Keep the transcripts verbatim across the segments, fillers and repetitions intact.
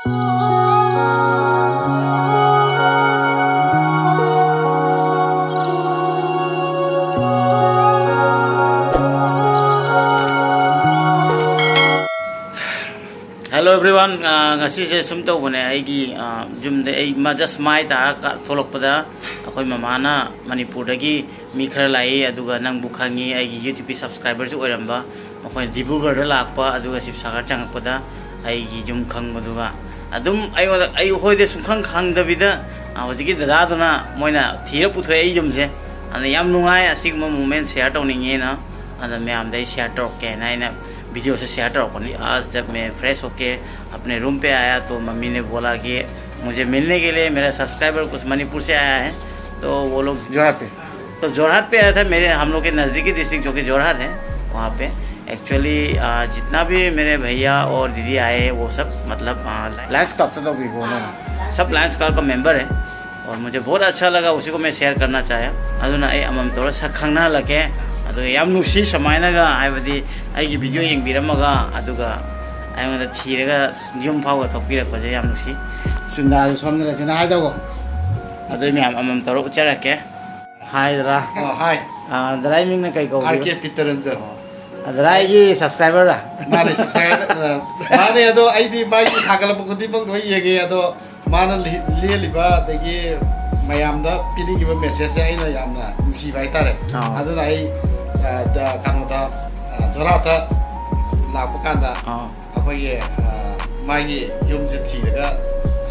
Hello everyone, ꯑꯥ, ꯉꯁꯤꯁꯦ ꯁꯨꯝ ꯇꯧꯕꯅꯦ, ꯑꯩꯒꯤ, ꯑꯥ, ꯌꯨꯝꯗ ꯑꯩ ꯃꯥ just ꯃꯥꯏ ꯇꯥꯔꯒ ꯊꯣꯛꯂꯛꯄꯗ ꯑꯩꯈꯣꯏ ꯃꯃꯥꯅ ꯃꯅꯤꯄꯨꯔꯗꯒꯤ ꯃꯤ ꯈꯔ ꯂꯥꯛꯏ, ꯑꯗꯨꯒ ꯅꯪꯕꯨ ꯈꯪꯉꯤ, ꯑꯩꯒꯤ YouTubeꯀꯤ subscriberꯁꯨ ꯑꯣꯏꯔꯝꯕ, ꯃꯈꯣꯏꯅ ꯗꯤꯕ꯭ꯔꯨꯒꯔꯗ ꯂꯥꯛꯄ, ꯑꯗꯨꯒ ꯁꯤꯕꯁꯥꯒꯔ ꯆꯪꯉꯛꯄꯗ ꯑꯩꯒꯤ ꯌꯨꯝ ꯈꯪꯕꯗꯨꯒ ꯑꯗꯨꯝ ꯑꯩꯉꯣꯟꯗ, ꯑꯩꯈꯣꯏꯗ ꯁꯨꯡꯈꯪ ꯈꯪꯗꯕꯤꯗ, ꯑꯥ, ꯍꯧꯖꯤꯛꯀꯤ ꯗꯗꯥꯗꯨꯅ ꯃꯣꯏꯅ ꯊꯤꯔ ꯄꯨꯊꯣꯛꯑꯦ ꯑꯩ ꯌꯨꯝꯁꯦ꯫ ꯑꯗꯨꯅ ꯌꯥꯝ ꯅꯨꯡꯉꯥꯏ, ꯑꯁꯤꯒꯨꯝꯕ moment share ꯇꯧꯅꯤꯡꯉꯦꯅ ꯑꯗ ꯃꯌꯥꯝꯗ ꯑꯩ share ꯇꯧꯔꯛꯀꯦ ꯍꯥꯏꯅ ꯑꯩꯅ videoꯁꯦ share ꯇꯧꯔꯛꯄꯅꯤ। आज जब मैं fresh होके अपने रूम पे आया तो मम्मी ने बोला कि मुझे मिलने के लिए मेरा subscriber कुछ मणिपुर से आया है, तो वो लोग जोरहाट पे। तो जोरहाट पे आया था, मेरे, हम लोग के नज़दीकी डिस्ट्रिक्ट जो कि जोरहाट है, वहाँ पे एक्चुअली जितना भी मेरे भैया और दीदी आए वो सब मतलब लायंस क्लब से तो भी वो ना। सब लायंस क्लब का मेंबर है और मुझे बहुत अच्छा लगा, उसी को मैं share करना चाहा। ꯑꯗꯨꯅ ꯑꯩ ꯑꯃꯃꯝ ꯇꯧꯔ ꯁꯛ ꯈꯪꯅꯍꯜꯂꯛꯀꯦ꯫ ꯑꯗꯨꯒ ꯌꯥꯝ ꯅꯨꯡꯁꯤ ꯁꯨꯃꯥꯏꯅꯒ, ꯍꯥꯏꯕꯗꯤ ꯑꯩꯒꯤ video ꯌꯦꯡꯕꯤꯔꯝꯃꯒ ꯑꯗꯨꯒ ꯑꯩꯉꯣꯟꯗ ꯊꯤꯔꯒ ꯌꯨꯝ ꯐꯥꯎꯕ ꯊꯣꯛꯄꯤꯔꯛꯄꯁꯦ ꯌꯥꯝ ꯅꯨꯡꯁꯤ꯫ ꯆꯨꯟꯗꯥꯁꯨ ꯁꯣꯝꯗ ꯂꯩꯁꯤꯅ ꯍꯥꯏꯗꯧꯕ꯫ ꯑꯗꯨ ꯃꯌꯥꯝ ꯑꯃꯃꯝ ꯇꯧꯔ ꯎꯠꯆꯔꯛꯀꯦ꯫ ꯍꯥꯏꯗ꯭ꯔꯥ? ꯑꯣ, ꯍꯥꯏ꯫ ꯑꯥ, ꯗꯗꯥꯏ ꯃꯤꯡꯅ ꯀꯩ ꯀꯧꯕꯤꯕ? ꯑꯥꯔ ꯀꯦ ꯄꯤꯇꯔꯟꯖꯟ꯫ ꯑꯥ, ꯗꯗꯥꯏꯒꯤ subscriberꯔꯥ? ꯃꯥꯅꯦ, subscriber, ꯑ, ꯃꯥꯅꯦ, ꯑꯗꯣ ꯑꯩꯗꯤ ꯃꯥꯒꯤ ꯊꯥꯒꯠꯂꯛꯄ ꯈꯨꯗꯤꯡꯃꯛ ꯂꯣꯏ ꯌꯦꯡꯉꯦ, ꯑꯗꯣ ꯃꯥꯅ ꯂꯤ-, ꯂꯦꯜꯂꯤꯕ ꯑꯗꯒꯤ ꯃꯌꯥꯝꯗ ꯄꯤꯅꯤꯡꯉꯤꯕ messageꯁꯦ ꯑꯩꯅ ꯌꯥꯝꯅ ꯅꯨꯡꯁꯤꯕ ꯍꯥꯏꯇꯥꯔꯦ꯫ ꯑꯥ꯫ ꯑꯗꯨꯅ ꯑꯩ, ꯑ, ꯗ-, ꯀꯩꯅꯣꯗ, ꯑ, ꯖꯣꯔꯍꯥꯠꯇ ꯂꯥꯛꯄ ꯀꯥꯟꯗ ꯑꯥ꯫ ꯑꯩꯈꯣꯏꯒꯤ, ꯑ, ꯃꯥꯒꯤ ꯌꯨꯝꯁꯦ ꯊꯤꯔꯒ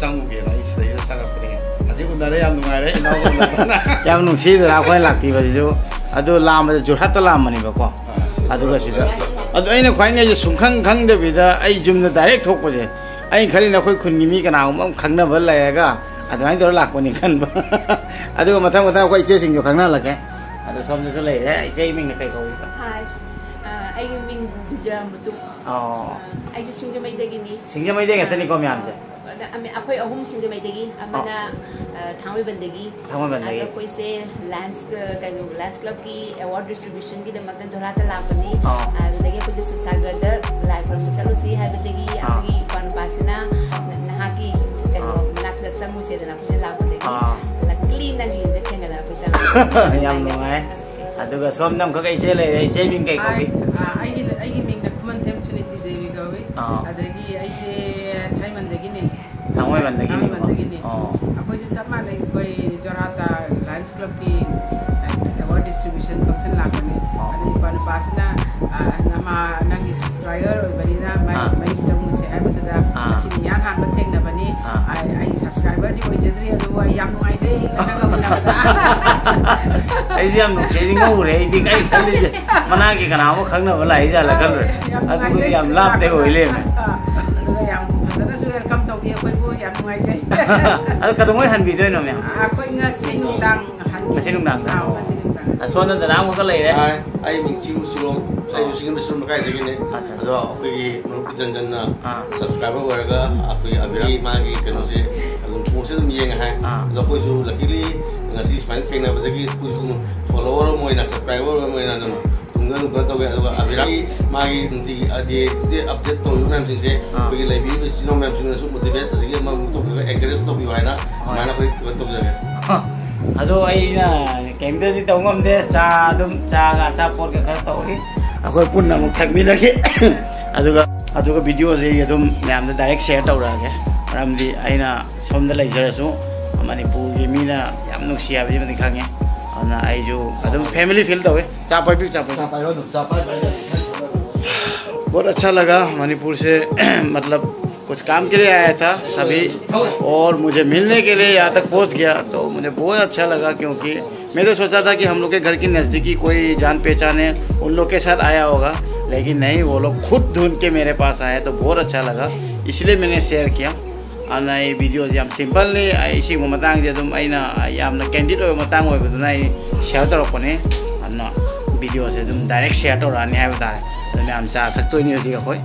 ꯆꯪꯉꯨꯒꯦꯅ ꯑꯩ ꯁꯤꯗꯩꯗ ꯆꯪꯉꯛꯄꯅꯦ꯫ ꯍꯧꯖꯤꯛ ꯎꯅꯔꯦ, ꯌꯥꯝ ꯅꯨꯡꯉꯥꯏꯔꯦ, ꯏꯅꯥꯎꯒ ꯎꯅꯗꯅ꯫ ꯌꯥꯝ ꯅꯨꯡꯁꯤꯗꯅ ꯑꯩꯈꯣꯏꯅ ꯂꯥꯛꯄꯤꯕꯁꯤꯁꯨ꯫ ꯑꯗꯨ ꯂꯥꯝꯕꯗ ꯖꯣꯔꯍꯥꯠꯇ ꯂꯥꯝꯕꯅꯦꯕꯀꯣ꯫ ꯑꯥ꯫ ꯑꯗꯨꯒ ꯁꯤꯗ, ꯑꯗꯨ ꯑꯩꯅ ꯈ꯭ꯋꯥꯏ ꯉꯩꯁꯦ ꯁꯨꯡꯈꯪ ꯈꯪꯗꯕꯤꯗ ꯑꯩ ꯌꯨꯝꯗ direct ꯊꯣꯛꯄꯁꯦ, ꯑꯩꯅ ꯈꯜꯂꯤꯅ ꯑꯩꯈꯣꯏ ꯈꯨꯟꯒꯤ ꯃꯤ ꯀꯅꯥꯒꯨꯝꯕ ꯑꯃ ꯈꯪꯅꯕ ꯂꯩꯔꯒ ꯑꯗꯨꯃꯥꯏꯅ ꯇꯧꯔ ꯂꯥꯛꯄꯅꯤ ꯈꯟꯕ꯫ ꯑꯗꯨꯒ ꯃꯊꯪ ꯃꯊꯪ ꯑꯩꯈꯣꯏ ꯏꯆꯦꯁꯤꯡꯁꯨ ꯈꯪꯅꯍꯜꯂꯛꯀꯦ꯫ ꯑꯗꯣ ꯁꯣꯝꯗꯁꯨ ꯂꯩꯔꯦ, ꯏꯆꯦ ꯃꯤꯡꯅ ꯀꯩ ꯀꯧꯏꯕ? ꯍꯥꯏ꯫ ꯑ, ꯑꯩꯒꯤ ꯃꯤꯡ ꯕꯤꯖꯌꯥ ꯃꯨꯇꯨꯝ꯫ ꯑꯣ꯫ ꯑ, ꯑꯩꯁꯨ ꯁꯤꯡꯖꯃꯩꯗꯒꯤꯅꯤ꯫ ꯁꯤꯡꯖꯃꯩꯗꯩ ꯉꯥꯛꯇꯅꯤꯀꯣ ꯃꯌꯥꯝꯁꯦ? ꯑ, ꯑꯃ-, ꯑꯩꯈꯣꯏ ꯑꯍꯨꯝ ꯁꯤꯡꯖꯃꯩꯗꯒꯤ, ꯑꯃꯅ, ꯑꯣ꯫ ꯑ, ꯊꯥꯡꯃꯩꯕꯟꯗꯒꯤ꯫ ꯊꯥꯡꯃꯩꯕꯟꯗꯒꯤ꯫ ꯑꯗꯣ ꯑꯩꯈꯣꯏꯁꯦ ꯂꯥꯌꯟꯁ, ꯑ, ꯀꯩꯅꯣ, ꯂꯥꯌꯟꯁ ꯀ꯭ꯂꯕꯀꯤ award distributionꯒꯤꯗꯃꯛꯇ ꯖꯣꯔꯍꯥꯠꯇ ꯂꯥꯛꯄꯅꯤ꯫ ꯑꯣ꯫ ꯑꯗꯨꯗꯒꯤ ꯑꯩꯈꯣꯏꯁꯦ ꯁꯤꯕꯁꯥꯒꯔꯗ ꯂꯥꯏ ꯈꯨꯔꯨꯝꯕ ꯆꯠꯂꯨꯁꯤ ꯍꯥꯏꯕꯗꯒꯤ ꯑꯣ꯫ ꯑꯩꯈꯣꯏꯒꯤ ꯏꯄ꯭ꯋꯥ ꯅꯨꯄꯥꯁꯤꯅ ꯅ-, ꯁꯦꯗꯅ ꯑꯩꯈꯣꯏꯅ ꯂꯥꯛꯄꯗꯒꯤ ꯑꯥ꯫ Luckily ꯅꯪꯒꯤ ꯌꯨꯝꯗ ꯊꯦꯡꯅꯗꯅ ꯑꯩꯈꯣꯏ ꯆꯪꯉꯛꯄ꯫ ꯌꯥꯝ ꯅꯨꯡꯉꯥꯏ꯫ ꯑꯗꯨꯒ ꯁꯣꯝꯅ ꯑꯃꯨꯛꯈꯛ ꯏꯆꯦ ꯂꯩꯔꯦ꯫ ꯏꯆꯦ ꯃꯤꯡ ꯀꯩ ꯀꯧꯏ? ꯑꯥ, ꯑꯩꯒꯤ, ꯑꯩꯒꯤ ꯃꯤꯡꯅ ꯈꯨꯃꯟꯊꯦꯝ ꯁꯨꯅꯤꯇꯤ ꯗꯦꯕꯤ ꯀꯧꯏ꯫ ꯑꯥ꯫ ꯑꯗꯒꯤ ꯑꯩꯁꯦ ꯊꯥꯡꯃꯩꯕꯟꯗꯒꯤꯅꯦ꯫ ꯊꯥꯡꯃꯩꯕꯟꯗꯒꯤꯅꯦꯕ? ꯊꯥꯡꯃꯩꯕꯟꯗꯒꯤꯅꯦ꯫ ꯑꯣ꯫ ꯑꯩꯈꯣꯏꯁꯨ ꯆꯞ ꯃꯥꯟꯅꯩ꯫ ꯑꯩꯈꯣꯏ ꯖꯣꯔꯍꯥꯠꯇ Lions Clubꯀꯤ award distribution function ꯂꯥꯛꯄꯅꯦ꯫ ꯑꯣ꯫ ꯑꯗꯨ ꯅꯨꯄꯥ, ꯅꯨꯄꯥꯁꯤꯅ, ꯑꯥ, ꯅꯃꯥ, ꯅꯪꯒꯤ subscriber ꯑꯣꯏꯕꯅꯤꯅ ꯃꯥꯏ ꯑꯥ꯫ ꯃꯌꯨꯝ ꯆꯪꯉꯨꯁꯦ ꯍꯥꯏꯕꯗꯨꯗ ꯑꯥ꯫ ꯉꯁꯤꯅ ꯏꯍꯥꯟ ꯍꯥꯟꯕ ꯊꯦꯡꯅꯕꯅꯤ꯫ ꯑꯥ꯫ ꯑꯩ, ꯑꯩ subscriberꯗꯤ ꯑꯣꯏꯖꯗ꯭ꯔꯤ, ꯑꯗꯨꯕꯨ ꯑꯩ ꯌꯥꯝ ꯅꯨꯡꯉꯥꯏꯖꯩ ꯅꯪꯒ ꯎꯅꯕꯗ꯫ ꯑꯩꯁꯨ ꯌꯥꯝ ꯅꯨꯡꯁꯤꯅꯤꯡꯕ ꯎꯔꯦ꯫ ꯑꯩꯗꯤ ꯀꯩ ꯈꯜꯂꯤꯁꯦ ꯃꯅꯥꯛꯀꯤ ꯀꯅꯥ ꯑꯃ ꯈꯪꯅꯕ ꯂꯥꯛꯏꯖꯥꯠꯂ ꯈꯜꯂꯨꯔꯦ꯫ ꯌꯥꯝ ꯑꯗꯨꯕꯨꯗꯤ ꯅꯨꯡꯉꯥꯏꯖꯩ꯫ ꯌꯥꯝ ꯂꯥꯞꯇꯦ ꯑꯣꯏ ꯂꯩꯔꯝꯃꯦ꯫ ꯑꯗꯨꯒ ꯌꯥꯝ ꯐꯖꯅꯁꯨ welcome ꯇꯧꯕꯤ ꯑꯩꯈꯣꯏꯕꯨ, ꯌꯥꯝ ꯅꯨꯡꯉꯥꯏꯖꯩ꯫ ꯑꯗꯣ ꯀꯩꯗꯧꯉꯩ ꯍꯟꯕꯤꯗꯣꯏꯅꯣ, ꯃꯦꯝ? ꯑꯩꯈꯣꯏ ꯉꯁꯤ ꯅꯨꯡꯗꯥꯡ ꯍꯟꯒꯦ꯫ ꯉꯁꯤ ꯅꯨꯡꯗꯥꯡꯗ? ꯑꯥꯎ, ꯉꯁꯤ ꯅꯨꯡꯗꯥꯡ꯫ ꯑ, ꯁꯣꯝꯗ ꯗꯗꯥ ꯑꯃꯈꯛ ꯂꯩꯔꯦ꯫ ꯍꯥꯏ, ꯑꯩ ꯃꯤꯡ ꯆꯤꯔꯨ ꯁꯤꯂꯣꯡ, ꯑꯩꯁꯨ ꯁꯤꯡꯖꯃꯩ ꯁꯨꯝ ꯂꯩꯀꯥꯏꯗꯒꯤꯅꯦ꯫ ꯑꯠꯆꯥ꯫ ꯑꯗꯣ ꯑꯩꯈꯣꯏꯒꯤ ꯃꯔꯨꯞ ꯏꯆꯟ ꯆꯟꯅ ꯑꯥ꯫ Subscriber ꯑꯣꯏꯔꯒ ꯑꯩꯈꯣꯏ ꯑꯕꯤꯔꯥꯒꯤ ꯃꯥꯒꯤ ꯀꯩꯅꯣꯁꯦ ꯑꯗꯨꯝ post ꯑꯗꯨꯝ ꯌꯦꯡꯉꯦ ꯍꯥꯏ꯫ ꯑꯥ꯫ ꯑꯗꯣ ꯑꯩꯈꯣꯏꯁꯨ luckily ꯉꯁꯤ ꯁꯨꯃꯥꯏꯅ ꯊꯦꯡꯅꯕꯗꯒꯤ ꯑꯩꯈꯣꯏꯁꯨ ꯑꯗꯨꯝ follower ꯑꯃ ꯑꯣꯏꯅ, subscriber ꯑꯃ ꯑꯣꯏꯅ ꯑꯗꯨꯝ ꯇꯨꯡꯗ ꯑꯗꯨꯝ ꯀꯩꯅꯣ ꯇꯧꯋꯦ꯫ ꯑꯗꯨꯒ ꯑꯕꯤꯔꯥꯒꯤ ꯃꯥꯒꯤ ꯅꯨꯡꯇꯤꯒꯤ ꯑꯗꯤ update ꯇꯧꯔꯤꯕ ꯃꯌꯥꯝꯁꯤꯡꯁꯦ ꯑꯥ꯫ ꯑꯩꯈꯣꯏꯒꯤ ꯂꯩꯕꯤꯔꯤꯕ ꯏꯆꯤꯟ ꯏꯅꯥꯎ ꯃꯌꯥꯝꯁꯤꯡꯅꯁꯨ motivate ꯑꯗꯒꯤ ꯑꯃ ꯑꯃ ꯇꯧꯕꯤꯕ, encourage ꯇꯧꯕꯤꯌꯨ ꯍꯥꯏꯅ ꯍꯣꯏ꯫ ꯑꯗꯨꯃꯥꯏꯅ ꯑꯩꯈꯣꯏ ꯀꯩꯅꯣ ꯇꯧꯖꯒꯦ꯫ ꯑꯗꯣ ꯑꯩꯅ ꯀꯩꯝꯇꯗꯤ ꯇꯧ ꯉꯝꯗꯦ꯫ ꯆꯥ ꯑꯗꯨꯝ, ꯆꯥꯒ ꯑꯆꯥꯄꯣꯠꯀ ꯈꯔ ꯇꯧꯔꯤ꯫ ꯑꯩꯈꯣꯏ ꯄꯨꯟꯅ ꯑꯃꯨꯛ ꯊꯛꯃꯤꯟꯅꯈꯤ꯫ ꯑꯗꯨꯒ, ꯑꯗꯨꯒ videoꯁꯦ ꯑꯩ ꯑꯗꯨꯝ ꯃꯌꯥꯝꯗ direct share ꯇꯧꯔꯛꯑꯒꯦ꯫ ꯃꯔꯝꯗꯤ ꯑꯩꯅ ꯁꯣꯝꯗ ꯂꯩꯖꯔꯁꯨ ꯃꯅꯤꯄꯨꯔꯒꯤ ꯃꯤꯅ ꯌꯥꯝ ꯅꯨꯡꯁꯤ ꯍꯥꯏꯕꯁꯤꯃꯗꯤ ꯈꯪꯉꯦ꯫ ꯑꯗꯨꯅ ꯑꯩꯁꯨ ꯑꯗꯨꯝ family feel ꯇꯧꯋꯦ꯫ ꯆꯥ ꯄꯥꯏꯕꯤꯌꯨ, ꯆꯥ ꯄꯥꯏꯕꯤꯌꯨ꯫ ꯆꯥ ꯄꯥꯏꯕ ꯍꯥꯏꯇꯥꯔꯦ꯫ बहुत अच्छा लगा मणिपुर से। मतलब कुछ काम के लिए आया था सभी, और मुझे मिलने के लिए यहाँ तक पहुँच गया, तो मुझे बहुत अच्छा लगा, क्योंकि मैं तो सोचा था कि हम लोग के घर के नज़दीकी कोई जान पहचान है, उन लोग के साथ आया होगा, लेकिन नहीं, वो लोग खुद ढूंढ के मेरे पास आए, तो बहुत अच्छा लगा, इसलिए मैंने share किया। ꯑꯗꯨꯅ ꯑꯩ videoꯁꯦ ꯌꯥꯝ simpleꯅꯤ꯫ ꯑꯩ ꯁꯤꯒꯨꯝꯕ ꯃꯇꯥꯡꯁꯦ ꯑꯗꯨꯝ ꯑꯩꯅ ꯌꯥꯝꯅ candid ꯑꯣꯏꯕ ꯃꯇꯥꯡ ꯑꯣꯏꯕꯗꯨꯅ ꯑꯩ share ꯇꯧꯔꯛꯄꯅꯦ꯫ ꯑꯗꯨꯅ videoꯁꯦ ꯑꯗꯨꯝ direct share ꯇꯧꯔꯛꯑꯅꯤ ꯍꯥꯏꯕ ꯇꯥꯔꯦ꯫ ꯑꯗꯨ ꯃꯌꯥꯝ ꯆꯥ ꯊꯛꯇꯣꯏꯅꯤ ꯍꯧꯖꯤꯛ ꯑꯩꯈꯣꯏ꯫